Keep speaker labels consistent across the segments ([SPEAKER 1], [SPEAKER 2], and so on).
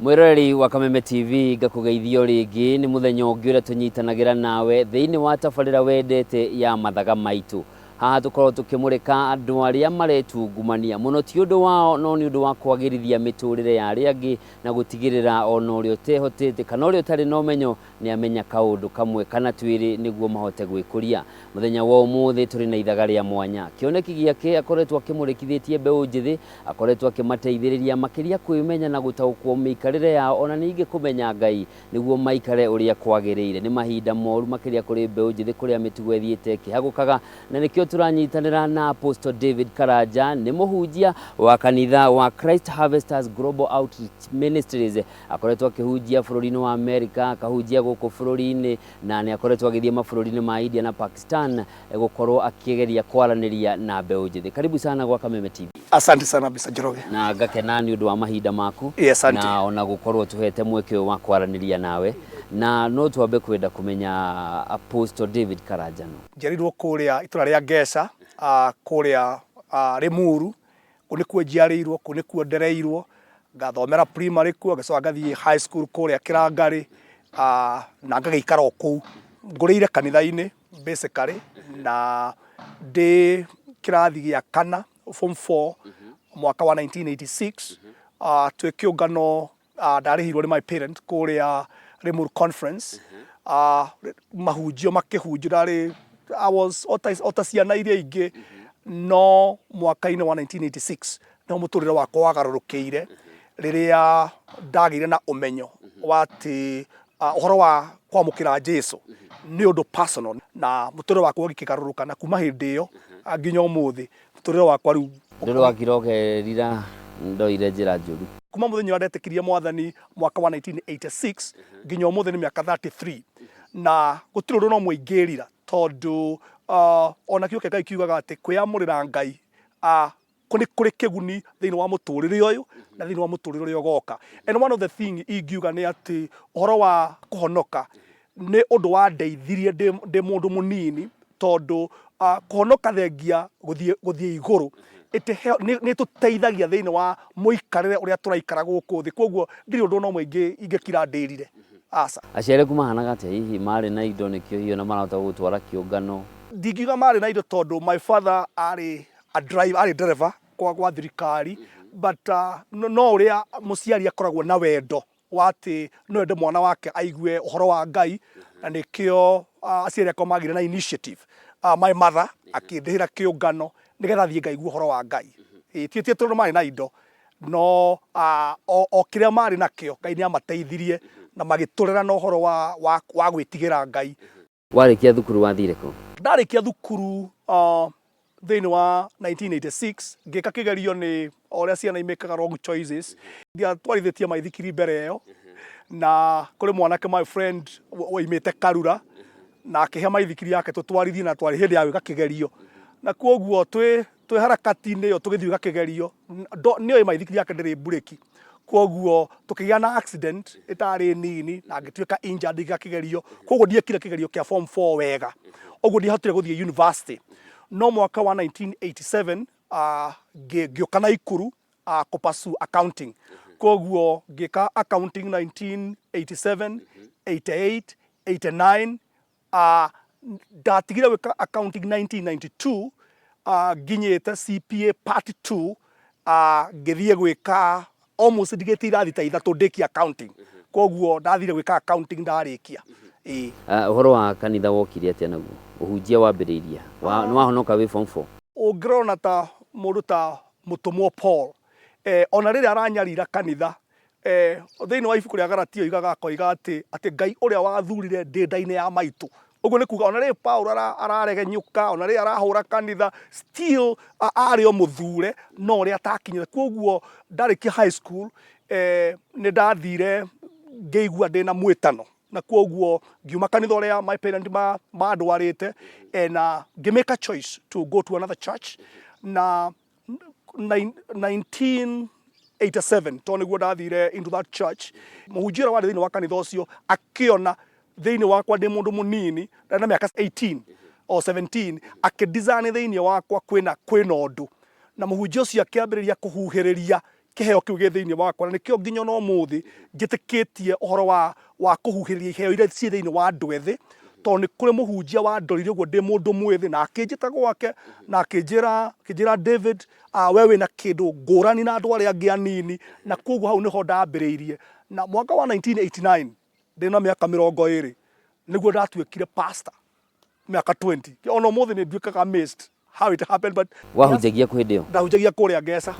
[SPEAKER 1] Mwĩroreri wa Kameme TV, ngakũgeithio rĩngĩ. Nĩ mũthenya ũngĩ ũrĩa tũnyitanagĩra nawe thĩinĩ wa tabarĩra wendete ya Mathaga Maitũ. Haha tũkoragwo tũkĩmũrĩka andũ arĩa maretungumania mũno, ti ũndũ wao no nĩ ũndũ wa kwagĩrithia mĩtũrĩre ya arĩa angĩ na gũtigĩrĩra ona ũrĩa ũtehotete kana ũrĩa ũtarĩ na ũmenyo nĩ amenya kaũndũ kamwe kana twĩrĩ nĩguo mahote gwĩkũria. Mũthenya wa ũmũthĩ tũrĩ na ithaga rĩa mwanya. Kĩoneki gĩake akoretwo akĩmũrĩkithĩtie mbeũ njĩthĩ, akoretwo akĩmateithĩrĩria makĩria kwĩmenya na gũtaũkwo mĩikarĩre yao ona ningĩ kũmenya Ngai nĩguo maikare ũrĩa kwagĩrĩire. Nĩ mahinda moru makĩria kũrĩ mbeũ njĩthĩ kũrĩa mĩtugo ĩthiĩte ĩkĩhagũkaga, na nĩkĩo tũranyitanĩra na Apostle David Karanja. Nĩ mũhunjia wa kanitha wa Christ Harvesters Global Outreach Ministries. Akoretwo akĩhunjia bũrũri-inĩ wa Amerika, akahunjia gũkũ bũrũri-inĩ, na nĩ akoretwo agĩthiĩ mabũrũri-inĩ ma India na Pakistan gũkorwo akĩgeria kwaranĩria na mbeũ njĩthĩ. Karibu sana gwa Kameme TV.
[SPEAKER 2] Asante sana Mr. Njoroge.
[SPEAKER 1] Na ngakena nĩ ũndũ wa mahinda maku.
[SPEAKER 2] Yes, asante.
[SPEAKER 1] Na ona gũkorwo tũhete mweke ũyũ wa kwaranĩria nawe. Na no twambe kwenda kũmenya Apostle David Karanja nũ?
[SPEAKER 2] Njiarĩirwo kũrĩa itũra rĩa Ngeca, kũrĩa Limuru. Kũu nĩkuo njiarĩirwo, kũu nĩkuo ndereirwo, ngathomera primary kuo, ngacoka ngathiĩ high school kũrĩa Kĩrangarĩ, na ngagĩikara o kũu. Ngũrĩire kanitha-inĩ basically, na ndĩ kĩrathi gĩa kana, form four, mwaka wa 1986, twĩ kĩũngano ndarĩhirwo nĩ my parent kũrĩa Limuru Conference, mahunjio makĩhunjio, ndarĩ, I was ota ciana iria ingĩ, no mwaka-inĩ wa 1986 nĩho mũtũrĩre wakwa wagarũrũkĩire rĩrĩa ndagĩire na ũmenyo wa atĩ ũhoro wa kwamũkĩra Jesu nĩ ũndũ personal, na mũtũrĩre wakwa ũgĩkĩgarũrũka, na kuma hĩndĩ ĩyo nginya ũmũthĩ mũtũrĩre wakwa rĩu.
[SPEAKER 1] Ndũrĩ wakira ũkerira ndoire njĩra njũru.
[SPEAKER 2] Kuma mũthenya ũrĩa ndetĩkirie Mwathani mwaka wa 1986 nginya ũmũthĩ nĩ mĩaka 33, na gũtirĩ ũndũ no mũingĩrira, tondũ ona kiugo kĩa Ngai kiugaga atĩ kwĩyamũrĩra Ngai nĩ kũrĩ kĩguni thĩinĩ wa mũtũrĩre ũyũ na thĩinĩ wa mũtũrĩre ũrĩa ũgoka. And one of the thing ingiuga nĩ atĩ ũhoro wa kũhonoka nĩ ũndũ wandeithirie ndĩ mũndũ mũnini, tondũ kũhonoka thengia gũthiĩ igũrũ nĩ tũteithagia thĩinĩ wa mũikarĩre ũrĩa tũraikara gũkũ thĩ. Koguo ndirĩ ũndũ ona ũmwe ingĩkira ndĩrire, aca.
[SPEAKER 1] Aciari aku mahanaga atĩa? Hihi marĩ na indo nĩkĩo hihi ona marahota gũgũtwara kĩũngano?
[SPEAKER 2] Ndingiuga marĩ na indo, tondũ my father arĩ a driver, arĩ ndereba kwa thirikari, but no ũrĩa mũciari akoragwo na wendo wa atĩ no ende mwana wake aigue ũhoro wa Ngai, na nĩkĩo aciari akwa magĩire na initiative. My mother akĩndĩhĩra kĩũngano nĩgetha thiĩ ngaigue ũhoro wa Ngai. Ti tondũ marĩ na indo, no o kĩrĩa marĩ nakĩo Ngai nĩ amateithirie na magĩtũrera na ũhoro wa gwĩtigĩra Ngai.
[SPEAKER 1] Warĩkia thukuru wathire kũ?
[SPEAKER 2] Ndarĩkia thukuru thĩinĩ wa 1986, ngĩka kĩgerio nĩ o ũrĩa ciana imĩkaga wrong choices. Ndiatwarithĩtie maithikiri mbere ĩyo, na kũrĩ mwanake my friend woimĩte Karura, na akĩhe maithikiri yake tũtwarithie, na twarĩ hĩndĩ ya gwĩka kĩgerio. Na kwoguo twĩ harakati-inĩ ĩyo tũgĩthiĩ gwĩka kĩgerio, nĩoĩ maithikiri yake ndĩrĩ mburĩki. Kwoguo tũkĩgĩa na accident ĩtarĩ nini na ngĩtuĩka injured ngĩka kĩgerio. Kwoguo ndiekire kĩgerio kĩa form 4 wega. Ũguo ndiahotire gũthiĩ university. No mwaka wa 1987 ngĩũka Naikuru kũ pursue accounting. Kwoguo ngĩka accounting 1987, 88, 89. Ndatigire gwĩka accounting 1992, nginyĩte CPA part 2, ngĩthiĩ gwĩka almost ndigĩtie irathi ta ithatũ ndĩkie accounting. Kwoguo ndathire gwĩka accounting ndarĩkia. Ĩĩ.
[SPEAKER 1] Ũhoro wa kanitha wokire atĩa naguo? Ũhunjia wambĩrĩirie ha? Nĩ wahonoka wĩ form 4?
[SPEAKER 2] Ũngĩrora ta mũndũ ta mũtũmwo Paul, ona rĩrĩa aranyarira kanitha, thĩinĩ wa ibuku rĩa Galatia oigaga, akoiga atĩ Ngai ũrĩa wathurire ndĩ nda-inĩ ya maitũ. Ũguo nĩ kuga ona rĩrĩ Paulo araregenyũka, ona rĩrĩ arahũra kanitha, still arĩ o mũthure, no ũrĩa atakinyire. Kwoguo ndarĩkia high school, nĩ ndathire ngĩigua ndĩna mwĩtano, na kwoguo ngiuma kanitha ũrĩa my parent mandwarĩte, na ngĩ make a choice to go to another church. Na 1987 tondũ nĩguo ndathire into that church, mũhunjia ũrĩa warĩ thĩinĩ wa kanitha ũcio akĩona thĩinĩ wakwa ndĩ mũndũ mũnini, ndarĩ na mĩaka 18 or 17, akĩ design thĩinĩ wakwa kwĩna ũndũ, na mũhunjia ũcio akĩambĩrĩria kũhuhĩrĩria. kĩheo kĩu gĩ thĩinĩ wakwa, na nĩkĩo nginya ona ũmũthĩ njĩtĩkĩtie ũhoro wa wa kũhuhĩrĩria iheo iria ciĩ thĩinĩ wa andũ ethĩ, tondũ nĩ kũrĩ mũhunjia wandorire ũguo ndĩ mũndũ mwĩthĩ na akĩnjĩta gwake na akĩnjĩra akĩnjĩra David, we wĩna kĩndũ ngũrani na andũ arĩa angĩ anini, na koguo hau nĩho ndambĩrĩirie. Na mwaka wa 1989 ndĩna mĩaka 20 nĩguo ndatuĩkire pastor, mĩaka 20. Ona ũmũthĩ nĩ nduĩkaga amazed how it happened, but
[SPEAKER 1] Wahunjagia kũ hĩndĩ ĩyo?
[SPEAKER 2] Ndahunjagia kũrĩa Ngeca.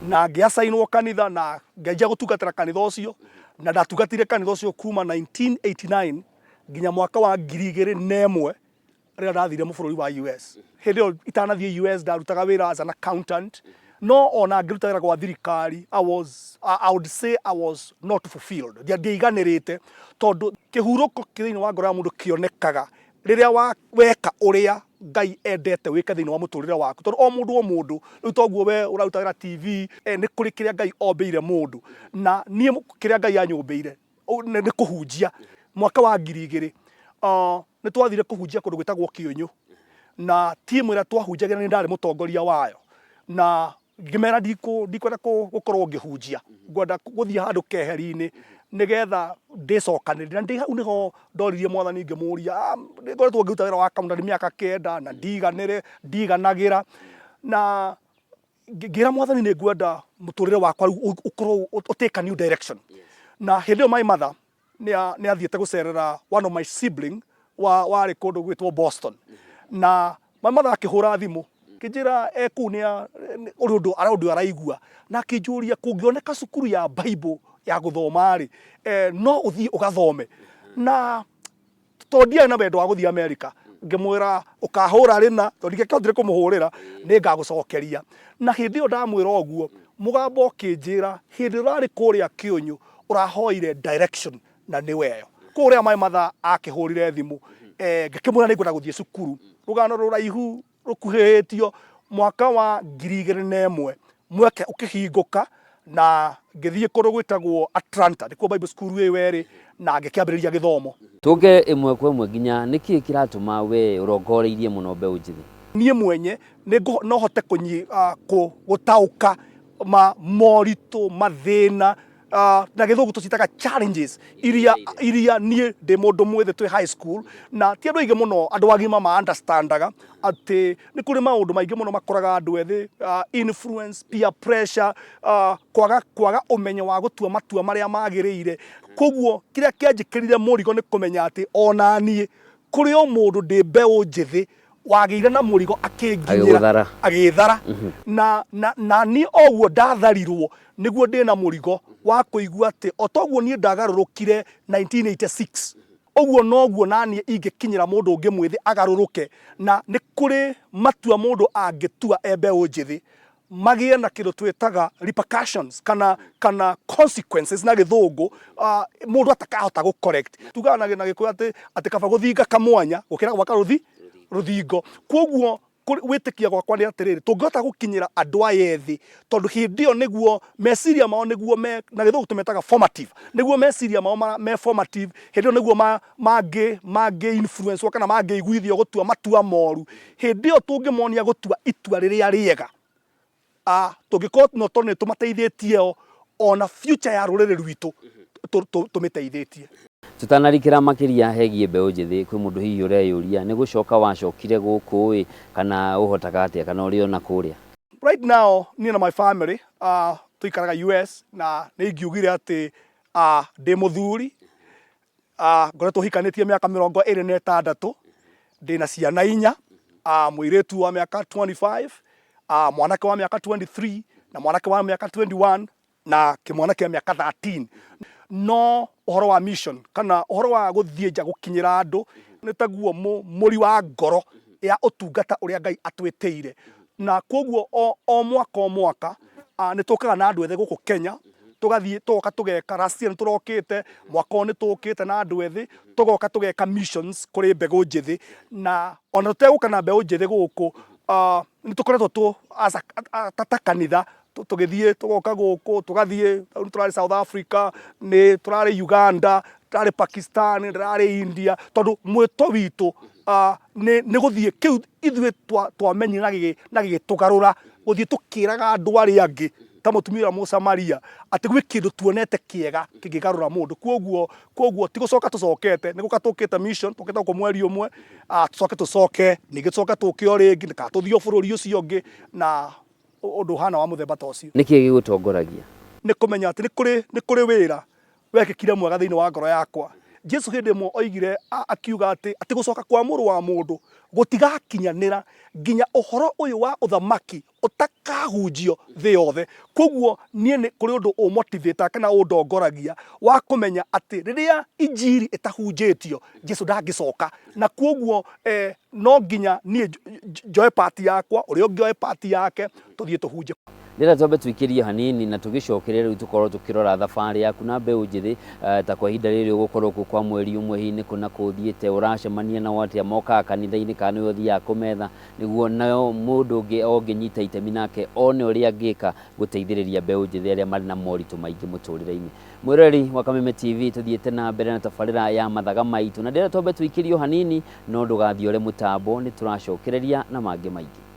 [SPEAKER 2] Na ngĩacainwo kanitha na ngĩanjia gũtungatĩra kanitha ũcio, na ndatungatire kanitha ũcio kuma 1989 nginya mwaka wa 2001 rĩrĩa ndathire bũrũri wa US. Hĩndĩ ĩyo itanathiĩ US ndarutaga wĩra as an accountant, no ona ngĩruta wĩra gwa thirikari I would say I was not fulfilled. Ndiaiganĩrĩte tondũ kĩhurũko kĩ thĩinĩ wa ngoro ya mũndũ kĩonekaga rĩrĩa weka ũrĩa Ngai endete wĩke thĩinĩ wa mũtũrĩre waku, tondũ o mũndũ o mũndũ, rĩu toguo we ũraruta wĩra TV, nĩ kũrĩ kĩrĩa Ngai ombĩire mũndũ, na niĩ kĩrĩa Ngai anyũmbĩire nĩ kũhunjia. Mwaka wa 2000 nĩ twathire kũhunjia kũndũ gwĩtagwo Kĩũnyũ, na timu ĩrĩa twahunjagĩra nĩ ndarĩ mũtongoria wayo, na ngĩmera ndikwenda gũkorwo ngĩhunjia, ngwenda gũthiĩ handũ keheri-inĩ nĩgetha ndĩcokanĩrĩrie. Na ndĩ hau nĩho ndoririe Mwathani ngĩmũria, ngoretwo ngĩruta wĩra wa accountant mĩaka 9 na ndiganĩre, ndiganagĩra, na ngĩra Mwathani nĩ ngwenda mũtũrĩre wakwa rĩu ũkorwo ũ take a new direction. Na hĩndĩ ĩyo my mother nĩ athiĩte gũcerera one of my sibling warĩ kũndũ gwĩtwo Boston, na my mother akĩhũra thimũ akĩnjĩra e kũu nĩ ũrĩ ũndũ ũndũ araigua, na akĩnjũria kũngĩoneka cukuru ya Bible ya gũthoma rĩ, no ũthiĩ ũgathome. Na tondũ ndiarĩ na wendo wa gũthiĩ America, ngĩmwĩra ũkahũra rĩna, tondũ ndingĩakĩhotire kũmũhũrĩra, nĩ ngagũcokeria. Na hĩndĩ ĩyo ndamwĩra ũguo, mũgambo ũkĩnjĩra hĩndĩ ĩrĩa ũrarĩ kũrĩa Kĩũnyũ ũrahoire direction na nĩwe ĩyo. Koguo rĩrĩa my mother akĩhũrire thimũ, ngĩkĩmwĩra nĩ ngwenda gũthiĩ cukuru. Rũgano rũraihu rũkuhĩhĩtio, mwaka wa 2001 mweke ũkĩhingũka na ngĩthiĩ kũndũ gwĩtagwo Atlanta, nĩkuo Bible school ĩyo ĩrĩ, na ngĩkĩambĩrĩria gĩthomo.
[SPEAKER 1] Tũke ĩmwe kwa ĩmwe nginya nĩkĩ kĩratũma we ũrongoreirie mũno mbeũ njĩthĩ?
[SPEAKER 2] Niĩ mwenye no hote gũtaũka moritũ, mathĩna, na Gĩthũngũ tũciĩtaga challenges, iria niĩ ndĩ mũndũ mwĩthĩ twĩ high school, na ti andũ aingĩ mũno andũ agima ma understandaga atĩ nĩ kũrĩ maũndũ maingĩ mũno makoraga andũ ethĩ, influence, peer pressure, kwaga ũmenyo wa gũtua matua marĩa magĩrĩire. Koguo kĩrĩa kĩanjĩkĩrire mũrigo nĩ kũmenya atĩ ona niĩ kũrĩ o mũndũ ndĩ mbeũ njĩthĩ wagĩire na mũrigo akĩnginyĩra, agĩthara, na niĩ o ũguo ndatharirwo nĩguo ndĩ na mũrigo wa kũigua atĩ o toguo niĩ ndagarũrũkire 1986, ũguo noguo na niĩ ingĩkinyĩra mũndũ ũngĩ mwĩthĩ agarũrũke. Na nĩ kũrĩ matua mũndũ angĩtua e mbeũ njĩthĩ magĩe na kĩndũ twĩtaga repercussions kana consequences na Gĩthũngũ, mũndũ atakahota gũ correct. Tugaga na Gĩkũyũ atĩ kaba gũthinga kamwanya gũkĩra gwaka rũthingo. Koguo gwĩtĩkia gwakwa nĩ atĩrĩrĩ, tũngĩhota gũkinyĩra andũ aya ethĩ, tondũ hĩndĩ ĩyo nĩguo meciria mao nĩguo me, na Gĩthũngũ tũmetaga formative, nĩguo meciria mao me formative, hĩndĩ ĩyo nĩguo mangĩ influence kana mangĩiguithio gũtua matua moru. Hĩndĩ ĩyo tũngĩmonia gũtua itua rĩrĩa rĩega, tũngĩkorwo no tondũ nĩ tũmateithĩtie o, ona future ya rũrĩrĩ rwitũ tũmĩteithĩtie.
[SPEAKER 1] Tũtanarikĩra makĩria hegiĩ mbeũ njĩthĩ, kwĩ mũndũ hihi ũreyũria nĩ gũcoka wacokire gũkũ ĩ, kana ũhotaga atĩa, kana ũrĩ ona kũrĩa?
[SPEAKER 2] Right now niĩ na my family tũikaraga US, na nĩ ingiugire atĩ ndĩ mũthuri, ngoretwo hikanĩtie mĩaka 26, ndĩna ciana 4, mũirĩtu wa mĩaka 25, mwanake wa mĩaka 23 na mwanake wa mĩaka 21 na kĩmwana kĩa mĩaka 13. No ũhoro wa mission kana ũhoro wa gũthiĩ nja gũkinyĩra andũ nĩ taguo mũri wa ngoro ya ũtungata ũrĩa Ngai atwĩtĩire. Na koguo o mwaka o mwaka nĩ tũkaga na andũ ethĩ gũkũ Kenya, tũgathiĩ tũgoka tũgeka. Last year nĩ tũrokĩte, mwaka ũyũ nĩ tũkĩte na andũ ethĩ, tũgoka tũgeka missions kũrĩ mbegũ njĩthĩ. Na ona tũtegũka na mbeũ njĩthĩ gũkũ, nĩ tũkoretwo tũ as a ta kanitha tũgĩthiĩ tũgoka gũkũ, tũgathiĩ, rĩu tũrarĩ South Africa, nĩ tũrarĩ Uganda, tũrarĩ Pakistan, ndĩrarĩ India, tondũ mwĩto witũ nĩ gũthiĩ kĩu ithuĩ twamenyire na gĩgĩtũgarũra, gũthiĩ tũkĩraga andũ arĩa angĩ Ta mũtumia ũrĩa Mũsamaria, atĩ gwĩ kĩndũ tuonete kĩega kĩngĩgarũra mũndũ. Kwoguo, kwoguo ti gũcoka tũcokete, nĩ gũka tũkĩte mission, tũkĩte gũkũ mweri ũmwe, tũcoke tũcoke, ningĩ tũcoke tũke o rĩngĩ, kana tũthiĩ o bũrũri ũcio ũngĩ, na ũndũ ũhana wa mũthemba ta ũcio.
[SPEAKER 1] Nĩkĩ gĩgũtongoragia?
[SPEAKER 2] Nĩ kũmenya atĩ nĩ kũrĩ, nĩ kũrĩ wĩra wekĩkire mwega thĩinĩ wa ngoro yakwa. Jesu hĩndĩ ĩmwe oigire akiuga atĩ, atĩ gũcoka kwa Mũrũ wa Mũndũ gũtigakinyanĩra nginya ũhoro ũyũ wa ũthamaki ũtakahunjio thĩ yothe. Kwoguo niĩ nĩ kũrĩ ũndũ ũmotivĩtaga kana ũndongoragia wa kũmenya atĩ rĩrĩa injiri ĩtahunjĩtio, Jesu ndangĩcoka. Na kwoguo eh, no nginya niĩ njoe part yakwa, ũrĩa ũngĩ oe part yake, tũthiĩ tũhunjie.
[SPEAKER 1] Ndĩrenda twambe tũikĩrie hanini na tũgĩcokeria rĩu tũkorwo tũkĩrora thabarĩ yaku na mbeũ njĩthĩ ta kwa ihinda rĩrĩ ũgũkorwo kuo kwa mweri ũmwe hihi nĩ kũ na kũ ũthiĩte ũracemania nao atĩa mokaga kanitha-inĩ kana nĩwe ũthiaga kũmetha nĩguo nayo mũndũ ũngĩ ũngĩnyita itemi nake one ũrĩa angĩka gũteithĩrĩria mbeũ njĩthĩ arĩa marĩ na moritũ maingĩ mũtũrĩre-inĩ. Mwĩroreri wa Kameme TV tũthiĩte na mbere na tabarĩra ya mathaga maitũ na ndĩrenda twambe tũikĩrio hanini no ndũgathiore mũtambo nĩ tũracokereria na mangĩ maingĩ.